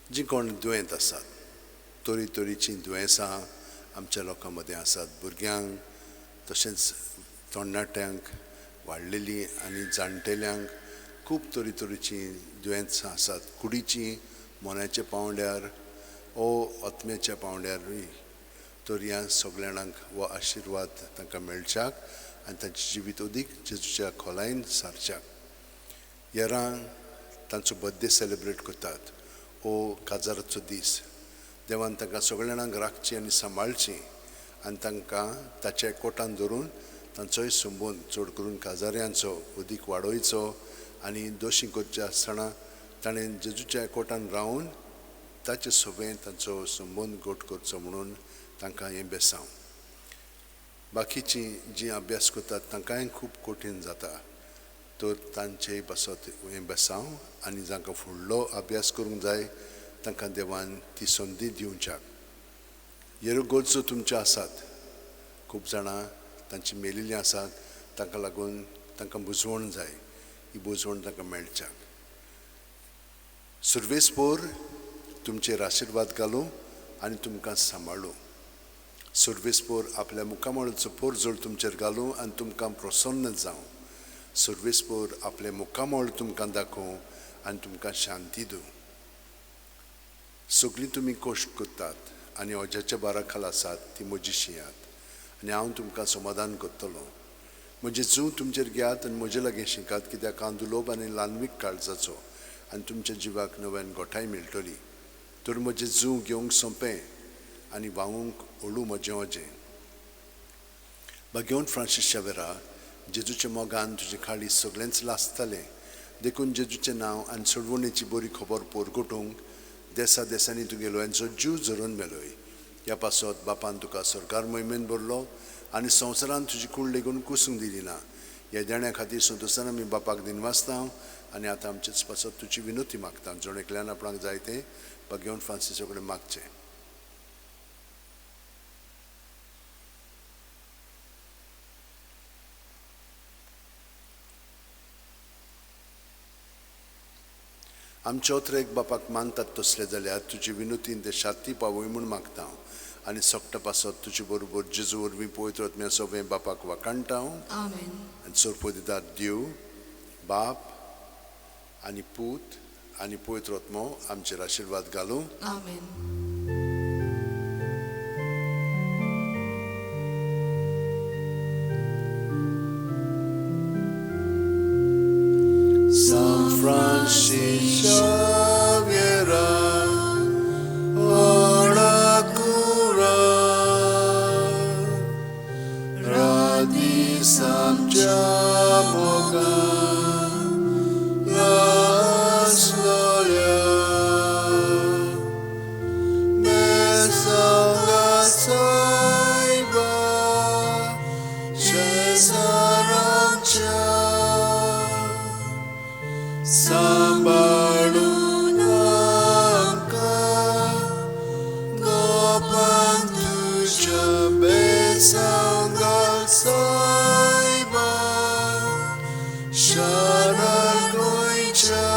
जीं कोण दुयेंत आसात, तरेतरेचीं दुयेंसां आमच्या लोकां मदें आसात, भुरग्यांक तशेंच तरणाट्यांक, वाडलेलीं आनी जाणटेल्यांक खूब तरेतरेचीं दुयेंसां आसात, कुडीचीं, मनाच्या पांवड्यार ओ आत्म्याच्या पांवड्यारूय. तर ह्या सगळ्या जाणांक हो आशिर्वाद तांकां मेळच्याक आनी तांचें जिवीत अदीक जेजूच्या खोलायेन सारच्याक. येरां तांचो बर्थडे सेलेब्रेट करतात ओ काजाराचो दीस, देवान तांकां सगळ्या जाणांक राखचीं आनी सांबाळचीं आनी तांकां ताच्या कोटान धरून तांचोय संबंद चड करून काजाऱ्यांचो अदीक वाडोवचो आनी दोशी करचे आसतना ताणें जेजूच्या कोटान रावन ताचे सोबें तांचो संबंद घट करचो म्हणून तांकां हें बेसांव. बाकीचीं जीं अभ्यास करतात तांकांय खूब कठीण जाता, तर तांचेय पासत हें बेसांव आनी जांकां फुडलो अभ्यास करूंक जाय तांकां देवान ती संदी दिवच्याक. ह्यो गरजो तुमच्यो आसात, खूब जाणां तांची मेलिल्लीं आसात, तांकां लागून तांकां बुजवण जाय, ही बुजवण तांकां मेळच्याक. सुर्वेसपोर तुमचेर आशिर्वाद घालूं आनी तुमकां सांबाळूं. सुर्वेसपोर आपल्या मुखामळाचो पोरजोळ तुमचेर घालूं आनी तुमकां प्रसन्न जावं. सुर्वेसपोर आपलें मुखामळ तुमकां दाखोवं आनी तुमकां शांती दिवं. सगळीं तुमी कश्ट करतात आनी अजाच्या बारा खाला आसात ती म्हजी शियात आनी हांव तुमकां समाधान करतलो. म्हजें जूं तुमचेर घेयात आनी म्हजे लागीं शिकात, कित्याक हांव दुलोब आनी ल्हानवीक काळजाचो आनी तुमच्या जिवाक नव्यान गोठाय मेळटली. तर म्हजें जूं घेवंक सोंपें आनी व्हांवूंक हळू म्हजें अजें. भाग्यवंत फ्रांसीस शावेरा, जेजूच्या मोगान तुजें काळीज सगळेंच लासतालें, देखून जेजूचें नांव आनी सोडवणेची बरी खबर पोरगटूंक देसा देसांनी तुगेलो यांचो जीव झरोवन मेलोय. ह्या पासत बापान तुका सरकार मोहिमेन भरलो आनी संवसारान तुजी कूड लेगून कुसूंक दिली ना. ह्या देण्या खातीर संतोशान आमी बापाक दिनवासता आनी आतां आमचेच पासत तुजी विनोती मागता. जण एकल्यान आपणाक जाय तें भाग्यवंत फ्रांसीसा कडेन मागचें. आमचे ओत्रेक बापाक मानतात तसले जाल्यार तुजी विनोतीन ते शाती पावय म्हूण मागता आनी सगटा पासत तुजे बरोबर जेजू वरवीं पवित्र आत्म्या सोबें बापाक वाखाणटा. आनी सोरपो दितात देव बाप आनी पूत आनी पवित्र आत्मो आमचेर आशिर्वाद घालूं. San Francis Xavier, ora cura, radis amcea moga, las lolia, mesanga saiba, Cesar amcea, सांबाळून आमकां गोपान तुज्या बेसांगाल सायबा शरण गोंयच्या.